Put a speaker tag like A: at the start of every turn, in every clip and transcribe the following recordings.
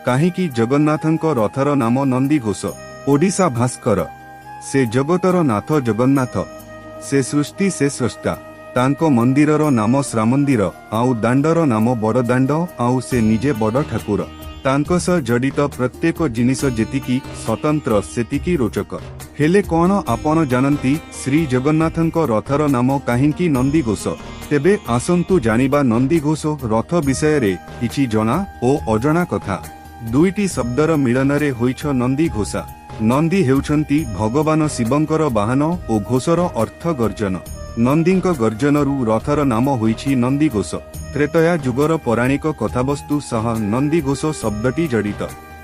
A: କାହିଁକି ଜଗନ୍ନାଥଙ୍କ ରଥର ନାମ ନନ୍ଦିଘୋଷ? ଓଡ଼ିଶା ଭାସ୍କର, ସେ ଜଗତର ନାଥ ଜଗନ୍ନାଥ। ସେ ସୃଷ୍ଟି, ସେ ସ୍ରଷ୍ଟା। ତାଙ୍କ ମନ୍ଦିରର ନାମ ଶ୍ରାମନ୍ଦିର, ଆଉ ଦାଣ୍ଡର ନାମ ବଡ଼ ଦାଣ୍ଡ, ଆଉ ସେ ନିଜେ ବଡ଼ ଠାକୁର। ତାଙ୍କ ସହ ଜଡ଼ିତ ପ୍ରତ୍ୟେକ ଜିନିଷ ଯେତିକି ସ୍ୱତନ୍ତ୍ର, ସେତିକି ରୋଚକ। ହେଲେ କ'ଣ ଆପଣ ଜାଣନ୍ତି ଶ୍ରୀ ଜଗନ୍ନାଥଙ୍କ ରଥର ନାମ କାହିଁକି ନନ୍ଦିଘୋଷ? ତେବେ ଆସନ୍ତୁ ଜାଣିବା ନନ୍ଦିଘୋଷ ରଥ ବିଷୟରେ କିଛି ଜଣା ଓ ଅଜଣା କଥା। ଦୁଇଟି ଶବ୍ଦର ମିଳନରେ ହୋଇଛ ନନ୍ଦିଘୋଷା। ନନ୍ଦୀ ହେଉଛନ୍ତି ଭଗବାନ ଶିବଙ୍କର ବାହନ ଓ ଘୋଷର ଅର୍ଥ ଗର୍ଜନ। ନନ୍ଦୀଙ୍କ ଗର୍ଜନରୁ ରଥର ନାମ ହୋଇଛି ନନ୍ଦିଘୋଷ। ତ୍ରେତୟା ଯୁଗର ପୌରାଣିକ କଥାବସ୍ତୁ ସହ ନନ୍ଦିଘୋଷ ଶବ୍ଦଟି ଜଡ଼ିତ।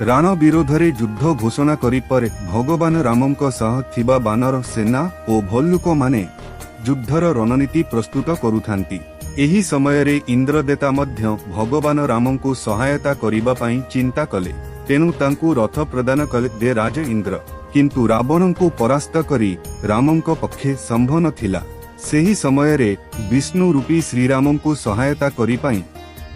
A: ରାଣ ବିରୋଧରେ ଯୁଦ୍ଧ ଘୋଷଣା କରି ପରେ ଭଗବାନ ରାମଙ୍କ ସହ ଥିବା ବାନର ସେନା ଓ ଭଲ୍ଲୁକମାନେ ଯୁଦ୍ଧର ରଣନୀତି ପ୍ରସ୍ତୁତ କରୁଥାନ୍ତି। ଏହି ସମୟରେ ଇନ୍ଦ୍ରଦେତା ମଧ୍ୟ ଭଗବାନ ରାମଙ୍କୁ ସହାୟତା କରିବା ପାଇଁ ଚିନ୍ତା କଲେ। ତେଣୁ ତାଙ୍କୁ ରଥ ପ୍ରଦାନ କଲେ ଦେ ରାଜ ଇନ୍ଦ୍ର। କିନ୍ତୁ ରାବଣଙ୍କୁ ପରାସ୍ତ କରି ରାମଙ୍କ ପକ୍ଷେ ସମ୍ଭବ ନଥିଲା। ସେହି ସମୟରେ ବିଷ୍ଣୁ ରୂପୀ ଶ୍ରୀରାମଙ୍କୁ ସହାୟତା କରି ପାଇଁ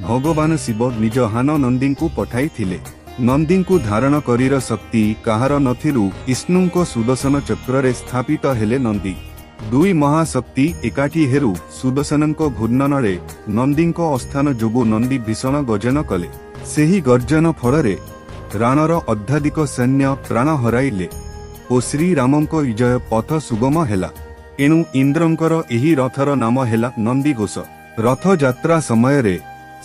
A: ଭଗବାନ ଶିବ ନିଜ ହାନ ନନ୍ଦୀଙ୍କୁ ପଠାଇଥିଲେ। ନନ୍ଦୀଙ୍କୁ ଧାରଣ କରିର ଶକ୍ତି କାହାର ନଥିରୁ ବିଷ୍ଣୁଙ୍କ ସୁଦର୍ଶନ ଚକ୍ରରେ ସ୍ଥାପିତ ହେଲେ ନନ୍ଦୀ। ଦୁଇ ମହାଶକ୍ତି ଏକାଠି ହେରୁ ସୁଦର୍ଶନଙ୍କ ଘୂର୍ଣ୍ଣନରେ ନନ୍ଦୀଙ୍କ ଅସ୍ଥାନ ଯୋଗୁଁ ନନ୍ଦୀ ଭୀଷଣ ଗର୍ଜନ କଲେ। ସେହି ଗର୍ଜନ ଫଳରେ ରାଣର ଅଧ୍ୟାଧିକ ସୈନ୍ୟ ପ୍ରାଣ ହରାଇଲେ ଓ ଶ୍ରୀରାମଙ୍କ ବିଜୟ ପଥ ସୁଗମ ହେଲା। ଏଣୁ ଇନ୍ଦ୍ରଙ୍କର ଏହି ରଥର ନାମ ହେଲା ନନ୍ଦିଘୋଷ। ରଥଯାତ୍ରା ସମୟରେ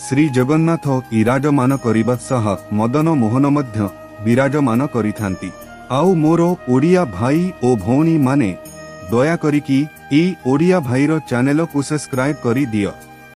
A: ଶ୍ରୀ ଜଗନ୍ନାଥ ବିରାଜମାନ କରିବା ସହ ମଦନ ମୋହନ ମଧ୍ୟ ବିରାଜମାନ କରିଥାନ୍ତି। ଆଉ ମୋର ଓଡ଼ିଆ ଭାଇ ଓ ଭଉଣୀ ମାନେ, ଦୟା କରିକି ଏଇ ଓଡ଼ିଆ ଭାଇର ଚ୍ୟାନେଲକୁ ସବସ୍କ୍ରାଇବ କରିଦିଅ।